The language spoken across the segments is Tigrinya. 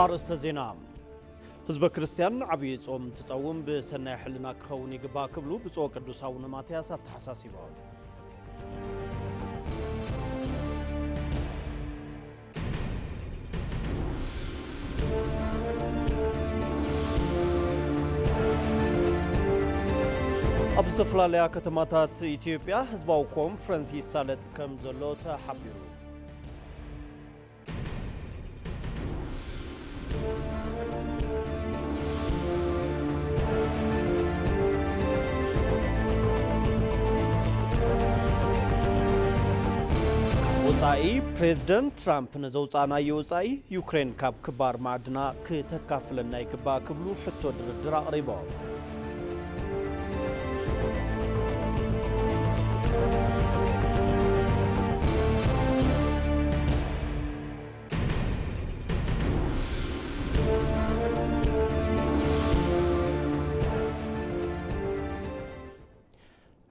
ኣርእስተ ዜና። ህዝበ ክርስቲያን ዓብዪ ጾም እንትጸውም ብሰናይ ሕልና ክኸውን ይግባእ ክብሉ ብፁዕ ቅዱስ ኣቡነ ማትያስ ኣተሓሳሲቦም። ኣብ ዝተፈላለያ ከተማታት ኢትዮጵያ ህዝባዊ ኮንፈረንስ ይሳለጥ ከም ዘሎ ተሓቢሩ። ወጻኢ፣ ፕሬዝደንት ትራምፕ ንዘውጻእናዮ ወጻኢ ዩክሬን ካብ ክባር ማዕድና ክተካፍለና ይግባእ ክብሉ ሕቶ ድርድር ኣቕሪቦም።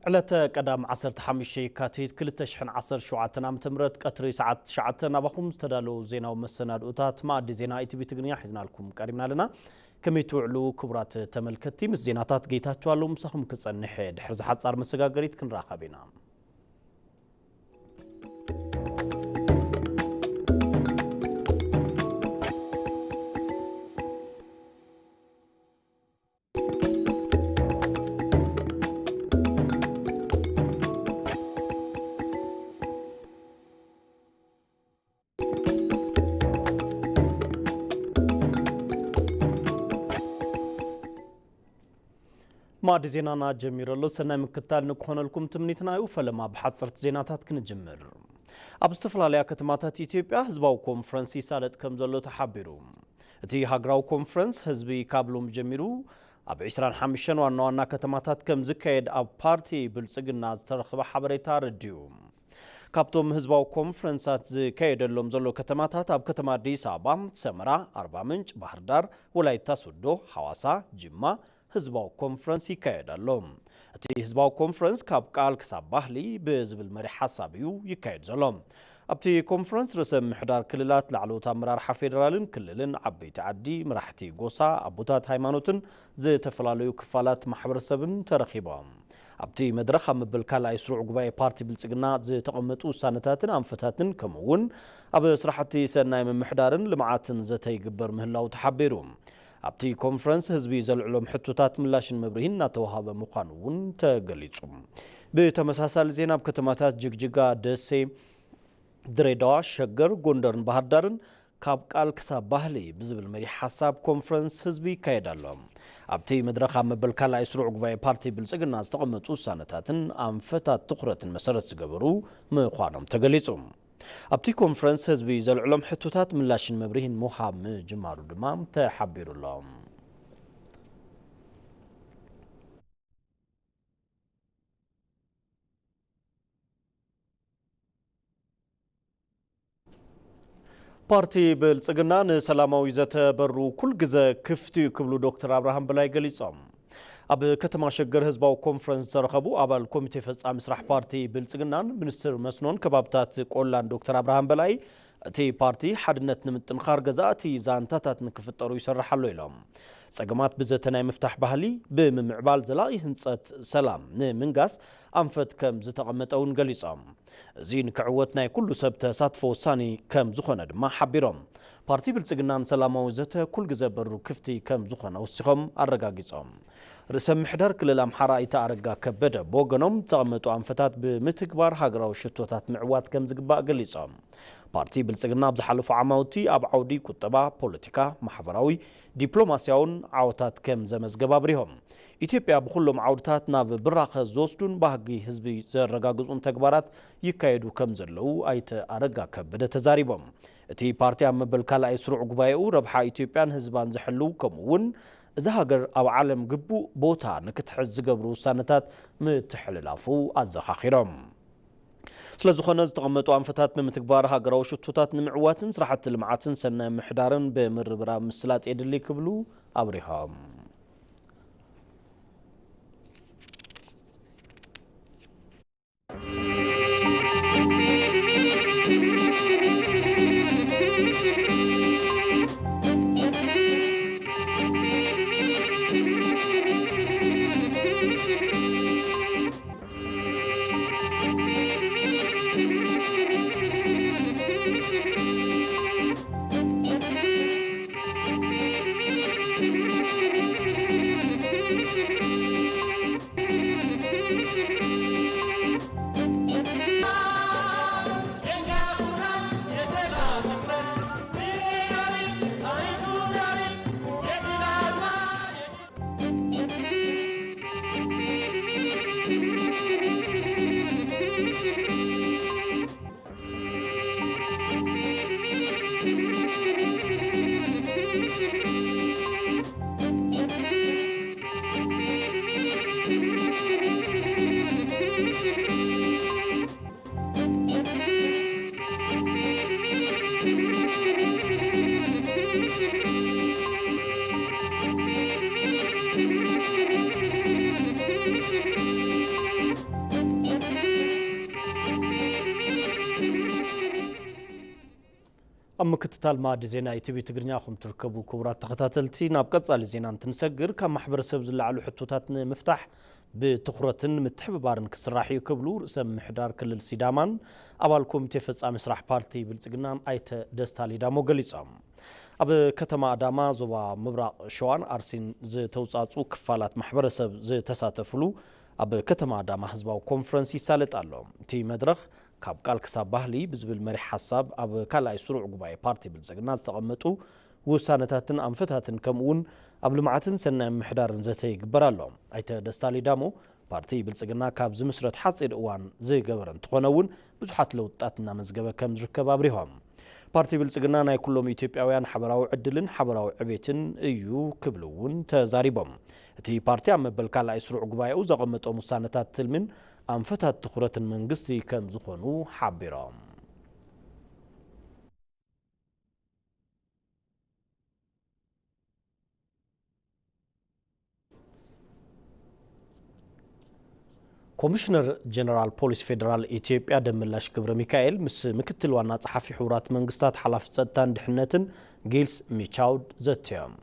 ዕለተ ቀዳም ዓሰርተ ሓሙሽተ የካቲት ክልተ ሽሕን ዓሰርተ ሸውዓተን ዓመተ ምህረት ቀትሪ ሰዓት ትሽዓተ ናባኹም ዝተዳለዉ ዜናዊ መሰናድኡታት መኣዲ ዜና ኢቲቪ ትግርኛ ሒዝናልኩም ቀሪብና ኣለና። ከመይ ትውዕሉ ክቡራት ተመልከትቲ? ምስ ዜናታት ጌታቸው ኣለዉ ምሳኹም ክጸንሕ። ድሕሪ ዝሓጻር መሰጋገሪት ክንራኸብ ኢና። ማዕዲ ዜናና ጀሚሩ ኣሎ። ሰናይ ምክትታል ንክኾነልኩም ትምኒትና እዩ። ፈለማ ብሓፀርቲ ዜናታት ክንጅምር። ኣብ ዝተፈላለያ ከተማታት ኢትዮጵያ ህዝባዊ ኮንፈረንስ ይሳለጥ ከም ዘሎ ተሓቢሩ። እቲ ሃገራዊ ኮንፈረንስ ህዝቢ ካብ ሎሚ ጀሚሩ ኣብ ዕስራን ሓሙሽተን ዋና ዋና ከተማታት ከም ዝካየድ ኣብ ፓርቲ ብልጽግና ዝተረኽበ ሓበሬታ ኣረዲኡ። ካብቶም ህዝባዊ ኮንፈረንሳት ዝካየደሎም ዘሎ ከተማታት ኣብ ከተማ ኣዲስ ኣበባ፣ ሰመራ፣ ኣርባ ምንጭ፣ ባህር ዳር፣ ወላይታ ሶዶ፣ ሓዋሳ፣ ጅማ ህዝባዊ ኮንፈረንስ ይካየድ ኣሎ። እቲ ህዝባዊ ኮንፈረንስ ካብ ቃል ክሳብ ባህሊ ብዝብል መሪሕ ሓሳብ እዩ ይካየድ ዘሎ። ኣብቲ ኮንፈረንስ ርእሰ ምምሕዳር ክልላት፣ ላዕለዎት ኣመራርሓ ፌደራልን ክልልን፣ ዓበይቲ ዓዲ፣ መራሕቲ ጎሳ፣ ኣቦታት ሃይማኖትን ዝተፈላለዩ ክፋላት ማሕበረሰብን ተረኺቦም። ኣብቲ መድረኽ ኣብ መበል ካልኣይ ስሩዕ ጉባኤ ፓርቲ ብልጽግና ዝተቐመጡ ውሳነታትን ኣንፈታትን ከምኡ እውን ኣብ ስራሕቲ ሰናይ ምምሕዳርን ልምዓትን ዘተ ይግበር ምህላው ተሓቢሩ። ኣብቲ ኮንፈረንስ ህዝቢ ዘልዕሎም ሕቶታት ምላሽን መብርሂን እናተዋሃበ ምዃኑ እውን ተገሊጹ። ብተመሳሳሊ ዜና ኣብ ከተማታት ጅግጅጋ፣ ደሴ፣ ድሬዳዋ፣ ሸገር፣ ጎንደርን ባህር ዳርን ካብ ቃል ክሳብ ባህሊ ብዝብል መሪሕ ሓሳብ ኮንፈረንስ ህዝቢ ይካየድ ኣሎ። ኣብቲ መድረኽ ኣብ መበል ካልኣይ ስሩዕ ጉባኤ ፓርቲ ብልጽግና ዝተቐመጡ ውሳነታትን ኣንፈታት ትኹረትን መሰረት ዝገበሩ ምዃኖም ተገሊጹ። ኣብቲ ኮንፈረንስ ህዝቢ ዘልዕሎም ሕቶታት ምላሽን መብርሂን ምሃብ ምጅማሩ ድማ ተሓቢሩ ኣሎ። ፓርቲ ብልጽግና ንሰላማዊ ዘተ በሩ ኩል ግዘ ክፍቲ እዩ ክብሉ ዶክተር ኣብርሃም በላይ ገሊጾም። ኣብ ከተማ ሸገር ህዝባዊ ኮንፈረንስ ዝተረኸቡ ኣባል ኮሚቴ ፈጻሚ ስራሕ ፓርቲ ብልጽግናን ሚኒስትር መስኖን ከባብታት ቆላን ዶክተር ኣብርሃም በላይ፣ እቲ ፓርቲ ሓድነት ንምጥንኻር ገዛእቲ ዛንታታት ንክፍጠሩ ይሰርሕ ኣሎ ኢሎም። ጸገማት ብዘተ ናይ ምፍታሕ ባህሊ ብምምዕባል ዘላቒ ህንጸት ሰላም ንምንጋስ ኣንፈት ከም ዝተቐመጠ እውን ገሊጾም። እዚ ንክዕወት ናይ ኩሉ ሰብ ተሳትፎ ወሳኒ ከም ዝኾነ ድማ ሓቢሮም። ፓርቲ ብልጽግና ንሰላማዊ ዘተ ኩል ግዘ በሩ ክፍቲ ከም ዝኾነ ወሲኾም ኣረጋጊጾም። ርእሰ ምሕዳር ክልል ኣምሓራ ኣይተ ኣረጋ ከበደ ብወገኖም፣ ዝተቐመጡ ኣንፈታት ብምትግባር ሃገራዊ ሽቶታት ምዕዋት ከም ዝግባእ ገሊጾም። ፓርቲ ብልጽግና ኣብ ዝሓለፉ ዓማውቲ ኣብ ዓውዲ ቁጠባ፣ ፖለቲካ፣ ማሕበራዊ፣ ዲፕሎማስያውን ዓወታት ከም ዘመዝገበ ኣብሪሆም። ኢትዮጵያ ብኹሎም ዓውድታት ናብ ብራኸ ዝወስዱን ባህጊ ህዝቢ ዘረጋግጹን ተግባራት ይካየዱ ከም ዘለዉ ኣይተ ኣረጋ ከበደ ተዛሪቦም። እቲ ፓርቲ ኣብ መበል ካልኣይ ስሩዕ ጉባኤኡ ረብሓ ኢትዮጵያን ህዝባን ዝሕልው፣ ከምኡ እውን እዛ ሃገር ኣብ ዓለም ግቡእ ቦታ ንክትሕዝ ዝገብሩ ውሳነታት ምትሕልላፉ ኣዘኻኺሮም። ስለ ዝኾነ ዝተቐመጡ ኣንፈታት ብምትግባር ሃገራዊ ሽቶታት ንምዕዋትን ስራሕቲ ልምዓትን ሰናይ ምሕዳርን ብምርብራብ ምስላጥ የድሊ ክብሉ ኣብሪሆም። ምክትታል ማዕዲ ዜና ኢቲቪ ትግርኛ ኹም ትርከቡ ክቡራት ተኸታተልቲ፣ ናብ ቀጻሊ ዜና እንትንሰግር፣ ካብ ማሕበረሰብ ዝለዓሉ ሕቶታት ንምፍታሕ ብትኹረትን ምትሕብባርን ክስራሕ እዩ ክብሉ ርእሰ ምምሕዳር ክልል ሲዳማን ኣባል ኮሚቴ ፈጻሚ ስራሕ ፓርቲ ብልጽግናን ኣይተ ደስታ ሊዳሞ ገሊጾም። ኣብ ከተማ ኣዳማ ዞባ ምብራቕ ሸዋን ኣርሲን ዝተውጻጹ ክፋላት ማሕበረሰብ ዝተሳተፍሉ ኣብ ከተማ ኣዳማ ህዝባዊ ኮንፈረንስ ይሳለጥ ኣሎ። እቲ መድረኽ ካብ ቃል ክሳብ ባህሊ ብዝብል መሪሕ ሓሳብ ኣብ ካልኣይ ስሩዕ ጉባኤ ፓርቲ ብልጽግና ዝተቐመጡ ውሳነታትን ኣንፈታትን ከምኡ እውን ኣብ ልምዓትን ሰናይ ምምሕዳርን ዘተ ይግበር ኣሎ። ኣይተ ደስታ ሊዳሞ ፓርቲ ብልጽግና ካብ ዝምስረት ሓጺር እዋን ዝገበረ እንትኾነ እውን ብዙሓት ለውጥታት እናመዝገበ ከም ዝርከብ ኣብሪሆም። ፓርቲ ብልጽግና ናይ ኩሎም ኢትዮጵያውያን ሓበራዊ ዕድልን ሓበራዊ ዕቤትን እዩ ክብሉ እውን ተዛሪቦም። እቲ ፓርቲ ኣብ መበል ካልኣይ ስሩዕ ጉባኤኡ ዘቐመጦም ውሳነታት ትልምን ኣንፈታት ትኹረትን መንግስቲ ከም ዝኾኑ ሓቢሮም። ኮሚሽነር ጀነራል ፖሊስ ፌዴራል ኢትዮጵያ ደመላሽ ገብረ ሚካኤል ምስ ምክትል ዋና ጸሓፊ ሕቡራት መንግስታት ሓላፊ ጸጥታን ድሕነትን ጊልስ ሚቻውድ ዘትዮም።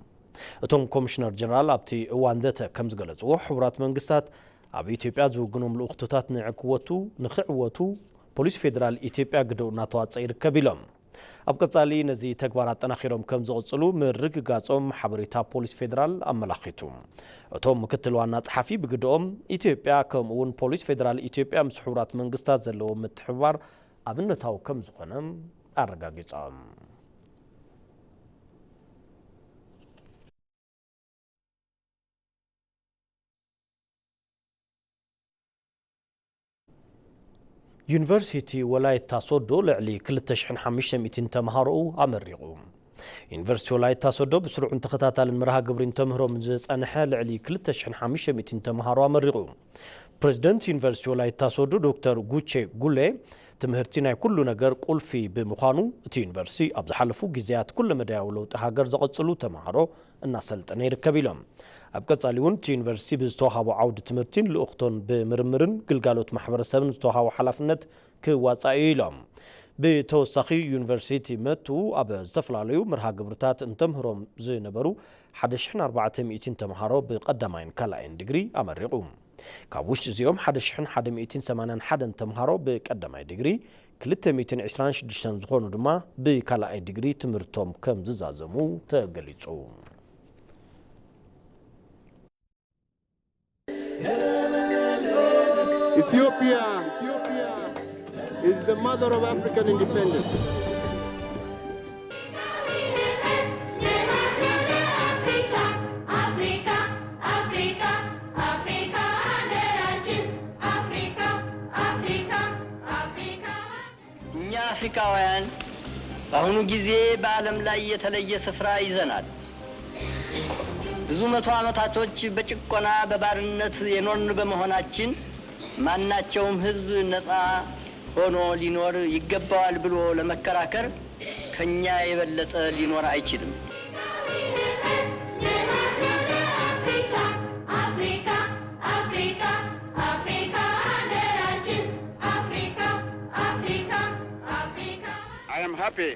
እቶም ኮሚሽነር ጀነራል ኣብቲ እዋን ዘተ ከም ዝገለጽዎ፣ ሕቡራት መንግስታት ኣብ ኢትዮጵያ ዝውግኖም ልኡኽቶታት ንዕክወቱ ንኽዕወቱ ፖሊስ ፌዴራል ኢትዮጵያ ግደኡ እናተዋጸአ ይርከብ ኢሎም። ኣብ ቀጻሊ ነዚ ተግባር ኣጠናኺሮም ከም ዝቕጽሉ ምርግጋጾም ሓበሬታ ፖሊስ ፌዴራል ኣመላኺቱ። እቶም ምክትል ዋና ጸሓፊ ብግደኦም፣ ኢትዮጵያ ከምኡ እውን ፖሊስ ፌዴራል ኢትዮጵያ ምስ ሕቡራት መንግስታት ዘለዎ ምትሕብባር ኣብነታዊ ከም ዝኾነ ኣረጋጊጾም። ዩኒቨርሲቲ ወላይታ ሶዶ ልዕሊ ክልተ ሽሕን ሓሙሽተ ሚእትን ተምሃሮኡ ኣመሪቑ። ዩኒቨርሲቲ ወላይታ ሶዶ ብስሩዕን ተኸታታልን መርሃ ግብሪ ንተምህሮም ዝጸንሐ ልዕሊ ክልተ ሽሕን ሓሙሽተ ሚእትን ተምሃሮ ኣመሪቑ። ፕሬዚደንት ዩኒቨርሲቲ ወላይታ ሶዶ ዶክተር ጉቼ ጉሌ፣ ትምህርቲ ናይ ኩሉ ነገር ቁልፊ ብምዃኑ፣ እቲ ዩኒቨርሲቲ ኣብ ዝሓለፉ ግዜያት ኩለመዳያዊ ለውጢ ሃገር ዘቐጽሉ ተምሃሮ እናሰልጠነ ይርከብ ኢሎም። ኣብ ቀጻሊ እውን እቲ ዩኒቨርሲቲ ብዝተዋሃቦ ዓውዲ ትምህርቲን ልኡኽቶን ብምርምርን ግልጋሎት ማሕበረሰብን ዝተዋሃቦ ሓላፍነት ክዋጻእ እዩ ኢሎም። ብተወሳኺ ዩኒቨርሲቲ መቱ ኣብ ዝተፈላለዩ መርሃ ግብርታት እንተምህሮም ዝነበሩ ሓደ ሽሕን ኣርባዕተ ሚእትን ተምሃሮ ብቐዳማይን ካልኣይን ዲግሪ ኣመሪቑ። ካብ ውሽጢ እዚኦም ሓደ ሽሕን ሓደ ሚእትን ሰማንያን ሓደን ተምሃሮ ብቀዳማይ ዲግሪ፣ ክልተ ሚእትን ዕስራን ሽዱሽተን ዝኾኑ ድማ ብካልኣይ ዲግሪ ትምህርቶም ከም ዝዛዘሙ ተገሊጹ። Ethiopia is the mother of African independence. እኛ አፍሪካውያን በአሁኑ ጊዜ በዓለም ላይ የተለየ ስፍራ ይዘናል። ብዙ መቶ ዓመታቶች በጭቆና በባርነት የኖርን በመሆናችን ማናቸውም ህዝብ ነፃ ሆኖ ሊኖር ይገባዋል ብሎ ለመከራከር ከኛ የበለጠ ሊኖር አይችልም። I am happy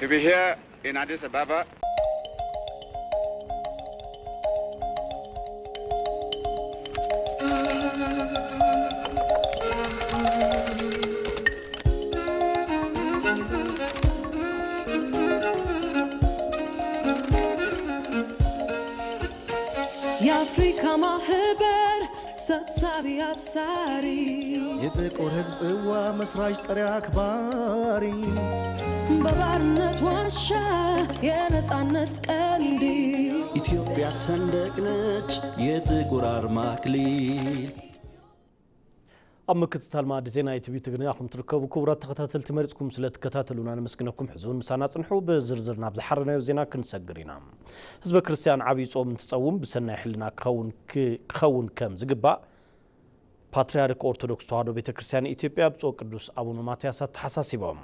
to be here in Addis Ababa. የአፍሪካ ማህበር ሰብሳቢ አብሳሪ፣ የጥቁር ህዝብ ጽዋ መስራች ጠሪ አክባሪ፣ በባርነት ዋሻ የነጻነት ቀንዲ፣ ኢትዮጵያ ሰንደቅ ነች የጥቁር አርማ አክሊል። ኣብ ምክትታል ማዕዲ ዜና ኢቲቪ ትግርኛ ኹም ትርከቡ ክቡራት ተኸታተልቲ፣ መሪጽኩም ስለ ትከታተሉና ነመስግነኩም። ሕዚ እውን ምሳና ጽንሑ። ብዝርዝር ናብ ዝሓረናዮ ዜና ክንሰግር ኢና። ህዝበ ክርስቲያን ዓብዪ ጾም እንትጸውም ብሰናይ ሕልና ክኸውን ክ-፣ ክኸውን ከም ዝግባእ ፓትርያርክ ኦርቶዶክስ ተዋህዶ ቤተ ክርስቲያን ኢትዮጵያ ብፁዕ ቅዱስ ኣቡነ ማትያስ ኣተሓሳሲቦም።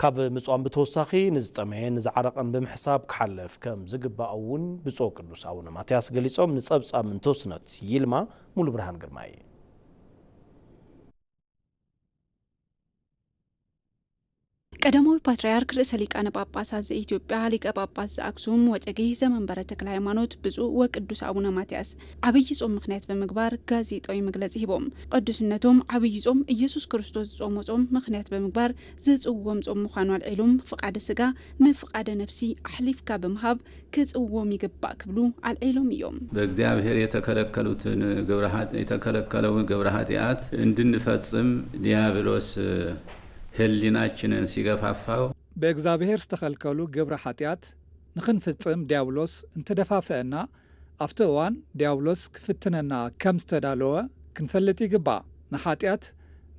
ካብ ምጽዋም ብተወሳኺ ንዝጠመየን ንዝዓረቐን ብምሕሳብ ክሓልፍ ከም ዝግባእ እውን ብፁዕ ቅዱስ ኣቡነ ማትያስ ገሊጾም። ንጸብጻብ ምንተወስነት ይልማ ሙሉ ብርሃን ግርማይ። ቀዳማዊ ፓትርያርክ ርእሰ ሊቃነ ጳጳሳት ዘኢትዮጵያ ሊቀ ጳጳስ ዘኣክሱም ወጨጌ ዘመንበረ ተክለ ሃይማኖት ብፁዕ ወቅዱስ ኣቡነ ማትያስ ዓብዪ ጾም ምኽንያት ብምግባር ጋዜጣዊ መግለጺ ሂቦም። ቅዱስነቶም ዓብዪ ጾም ኢየሱስ ክርስቶስ ዝጾሞ ጾም ምኽንያት ብምግባር ዝጽወም ጾም ምዃኑ ኣልዒሎም፣ ፍቓደ ስጋ ንፍቓደ ነፍሲ ኣሕሊፍካ ብምሃብ ክጽወም ይግባእ ክብሉ ኣልዒሎም እዮም። በእግዚኣብሔር የተከለከሉትን ግብረ ኃጢ- የተከለከለውን ግብረ ኃጢአት እንድንፈጽም ዲያብሎስ ህሊናችንን ሲገፋፋው። ብእግዚኣብሔር ዝተኸልከሉ ግብረ ኃጢኣት ንኽንፍጽም ዲያብሎስ እንተደፋፍአና፣ ኣብቲ እዋን ዲያብሎስ ክፍትነና ከም ዝተዳለወ ክንፈልጥ ይግባእ። ንኃጢኣት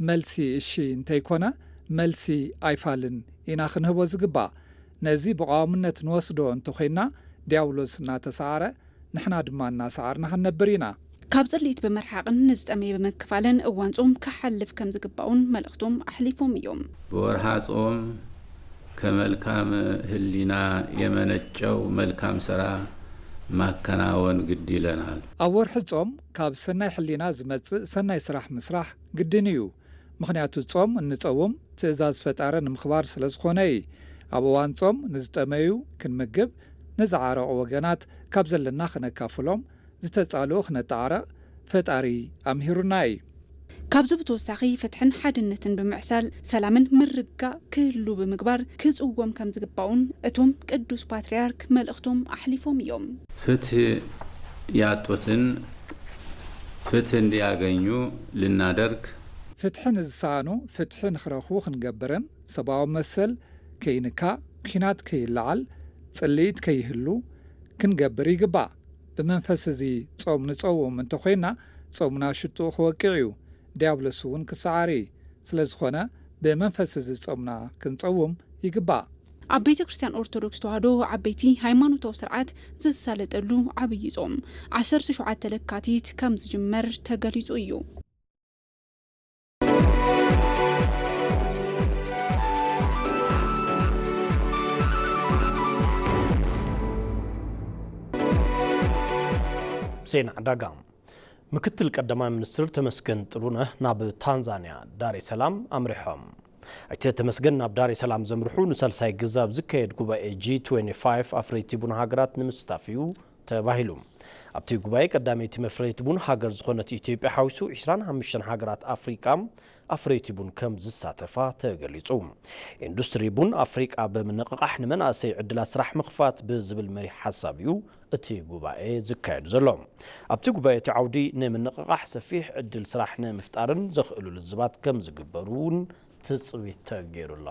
መልሲ እሺ እንተይኮነ፣ መልሲ ኣይፋልን ኢና ክንህቦ ዝግባእ። ነዚ ብቐዋምነት ንወስዶ እንተኾይንና፣ ዲያብሎስ እናተሰዓረ፣ ንሕና ድማ እናሰዓርና ክንነብር ኢና። ካብ ጽልኢት ብምርሓቕን ንዝጠመየ ብምክፋልን እዋን ጾም ክሓልፍ ከም ዝግባኡን መልእኽቶም ኣሕሊፎም እዮም። ብወርሃ ጾም ከመልካም ህሊና የመነጨው መልካም ሥራ ማከናወን ግድ ይለናል። ኣብ ወርሒ ጾም ካብ ሰናይ ሕሊና ዝመጽእ ሰናይ ስራሕ ምስራሕ ግድን እዩ። ምኽንያቱ ጾም እንጸውም ትእዛዝ ፈጣሪ ንምኽባር ስለ ዝኾነ እዩ። ኣብ እዋን ጾም ንዝጠመዩ ክንምግብ፣ ንዝዓረቑ ወገናት ካብ ዘለና ክነካፍሎም፣ ዝተጻልኡ ክነተዓረቕ ፈጣሪ ኣምሂሩና እዩ። ካብዚ ብተወሳኺ ፍትሕን ሓድነትን ብምዕሳል ሰላምን ምርግጋእ ክህሉ ብምግባር ክጽወም ከም ዝግባኡን እቶም ቅዱስ ፓትርያርክ መልእኽቶም ኣሕሊፎም እዮም። ፍትህ ያጡትን ፍትህ እንዲያገኙ ልናደርግ። ፍትሒ ንዝሰኣኑ ፍትሒ ንኽረኽቡ ክንገብርን ሰብኣዊ መሰል ከይንካእ፣ ኲናት ከይለዓል፣ ጽልኢት ከይህሉ ክንገብር ይግባእ። ብመንፈስ እዚ ጾም ንጸውም እንተኾይንና፣ ጾምና ሽጥኡ ክወቅዕ እዩ፣ ዲያብሎስ እውን ክሰዓር እዩ። ስለ ዝኾነ፣ ብመንፈስ እዚ ጾምና ክንጸውም ይግባእ። ኣብ ቤተ ክርስቲያን ኦርቶዶክስ ተዋህዶ ዓበይቲ ሃይማኖታዊ ስርዓት ዝሳለጠሉ ዓብዪ ጾም ዓሰርተ ሸውዓተ ለካቲት ከም ዝጅመር ተገሊጹ እዩ። ዜና ዕዳጋ። ምክትል ቀዳማይ ሚኒስትር ተመስገን ጥሩነህ ናብ ታንዛንያ ዳሬ ሰላም ኣምሪሖም። ኣይተ ተመስገን ናብ ዳሬ ሰላም ዘምርሑ ንሳልሳይ ግዘ ኣብ ዝካየድ ጉባኤ ጂ ትዌንቲ ፋይቭ ኣፍረይቲ ቡን ሃገራት ንምስታፍ እዩ ተባሂሉ። ኣብቲ ጉባኤ ቀዳመይቲ መፍረይቲ ቡን ሃገር ዝኾነት ኢትዮጵያ ሓዊሱ ዒስራን ሓሙሽተን ሃገራት ኣፍሪቃ ኣፍረይቲ ቡን ከም ዝሳተፋ ተገሊጹ። ኢንዱስትሪ ቡን ኣፍሪቃ ብምንቕቓሕ ንመናእሰይ ዕድላት ስራሕ ምኽፋት ብዝብል መሪሕ ሓሳብ እዩ እቲ ጉባኤ ዝካየድ ዘሎ። ኣብቲ ጉባኤ እቲ ዓውዲ ንምንቕቓሕ ሰፊሕ ዕድል ስራሕ ንምፍጣርን ዘኽእሉ ልዝባት ከም ዝግበሩ እውን ትጽቢት ተገይሩ ኣሎ።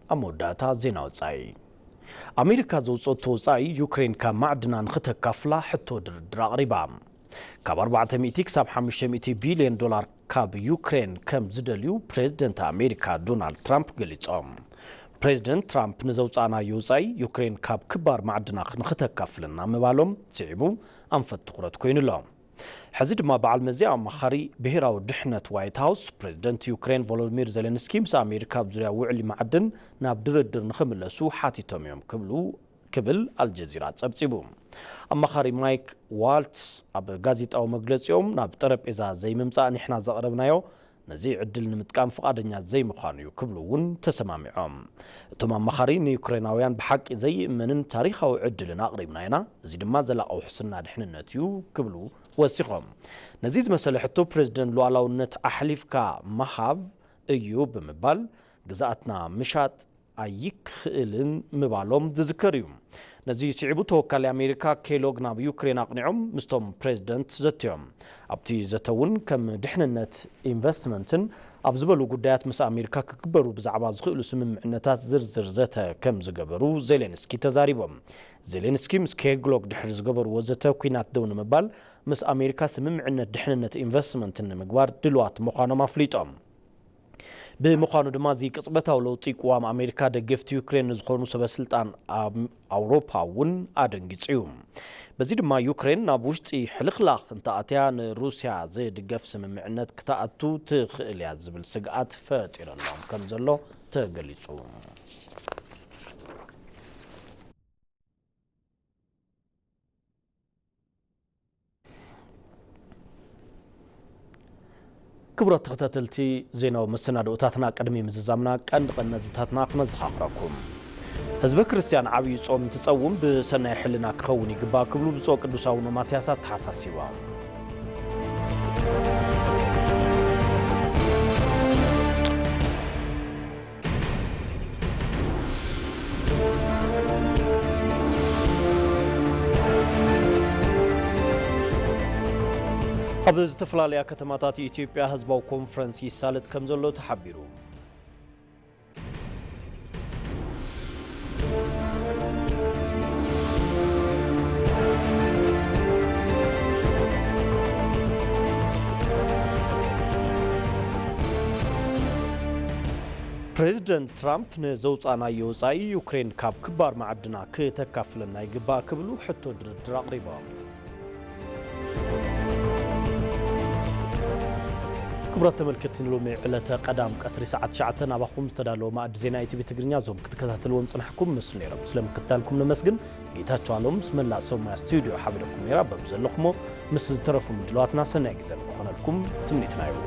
ኣብ መወዳእታ ዜና ወጻኢ። ኣሜሪካ ዘውጸቶ ወጻኢ ዩክሬን ካብ ማዕድና ንኽተካፍላ ሕቶ ድርድር ኣቕሪባ። ካብ ኣርባዕተ ሚእቲ ክሳብ ሓሙሽተ ሚእቲ ቢልዮን ዶላር ካብ ዩክሬን ከም ዝደልዩ ፕሬዝደንት ኣሜሪካ ዶናልድ ትራምፕ ገሊጾም። ፕሬዝደንት ትራምፕ ንዘውጻእናዮ ወጻኢ ዩክሬን ካብ ክባር ማዕድና ንኽተካፍለና ምባሎም ስዒቡ ኣንፈት ትኹረት ኮይኑ ኣሎ። ሕዚ ድማ በዓል መዚ ኣማኻሪ ብሄራዊ ድሕነት ዋይት ሃውስ ፕሬዝደንት ዩክሬን ቮሎዲሚር ዜሌንስኪ ምስ ኣሜሪካ ኣብ ዙርያ ውዕሊ ማዕድን ናብ ድርድር ንኽምለሱ ሓቲቶም እዮም ክብሉ ክብል ኣልጀዚራ ጸብጺቡ። ኣማኻሪ ማይክ ዋልትስ ኣብ ጋዜጣዊ መግለጺኦም ናብ ጠረጴዛ ዘይምምጻእ ንሕና ዘቕረብናዮ ነዚ ዕድል ንምጥቃም ፍቓደኛ ዘይምዃኑ እዩ ክብሉ እውን ተሰማሚዖም። እቶም ኣማኻሪ ንዩክሬናውያን ብሓቂ ዘይእመንን ታሪኻዊ ዕድልን ኣቕሪብና ኢና፣ እዚ ድማ ዘላቒ ውሕስና ድሕንነት እዩ ክብሉ ወሲኾም። ነዚ ዝመሰለ ሕቶ ፕሬዝደንት ሉዓላውነት ኣሕሊፍካ ምሃብ እዩ ብምባል ግዝኣትና ምሻጥ ኣይክኽእልን ምባሎም ዝዝከር እዩ። ነዚ ስዒቡ ተወካሊ ኣሜሪካ ኬሎግ ናብ ዩክሬን ኣቕኒዖም ምስቶም ፕሬዝደንት ዘትዮም። ኣብቲ ዘተ እውን ከም ድሕንነት፣ ኢንቨስትመንትን ኣብ ዝበሉ ጉዳያት ምስ ኣሜሪካ ክግበሩ ብዛዕባ ዝኽእሉ ስምምዕነታት ዝርዝር ዘተ ከም ዝገበሩ ዜሌንስኪ ተዛሪቦም። ዜሌንስኪ ምስ ኬግሎግ ድሕሪ ዝገበርዎ ዘተ ኲናት ደው ንምባል ምስ ኣሜሪካ ስምምዕነት ድሕንነት ኢንቨስትመንትን ንምግባር ድልዋት ምዃኖም ኣፍሊጦም። ብምዃኑ ድማ እዚ ቅጽበታዊ ለውጢ ቅዋም ኣሜሪካ ደገፍቲ ዩክሬን ንዝኾኑ ሰበስልጣን ኣብ ኣውሮፓ እውን ኣደንጊጹ እዩ። በዚ ድማ ዩክሬን ናብ ውሽጢ ሕልኽላኽ እንተኣትያ ንሩስያ ዝድገፍ ስምምዕነት ክትኣቱ ትኽእል እያ ዝብል ስግኣት ፈጢረሎም ከም ዘሎ ተገሊጹ። ክቡራት ተኸታተልቲ ዜናዊ መሰናድኦታትና፣ ቅድሚ ምዝዛምና ቀንዲ ቀንዲ ነጥብታትና ክነዘኻኽረኩም። ህዝበ ክርስቲያን ዓብዪ ጾም እንትጸውም ብሰናይ ሕልና ክኸውን ይግባእ ክብሉ ብፁዕ ቅዱስ ኣቡነ ማትያስ ኣተሓሳሲቦም። ኣብ ዝተፈላለያ ከተማታት ኢትዮጵያ ህዝባዊ ኮንፈረንስ ይሳለጥ ከም ዘሎ ተሓቢሩ። ፕሬዚደንት ትራምፕ ንዘውፃእናዮ ወፃኢ ዩክሬን ካብ ክባር መዓድና ክተካፍለና ይግባእ ክብሉ ሕቶ ድርድር ኣቕሪቦም። ክቡራት ተመልከትቲ፣ ንሎሚ ዕለተ ቀዳም ቀትሪ ሰዓት ትሽዓተ ናባኹም ዝተዳለወ ማእዲ ዜና ኢቲቪ ትግርኛ እዞም ክትከታተልዎም ጽናሕኩም መስሉ ነይሮም። ስለምክትታልኩም ነመስግን። ጌታቸው ኣሎም ምስ መላእ ሰብ ሞያ ስቱዲዮ ሓቢረኩም ነይራ። በብዘለኹሞ ምስ ዝተረፉ ምድላዋትና ሰናይ ግዜ ንክኾነልኩም ትምኒትና እዩ።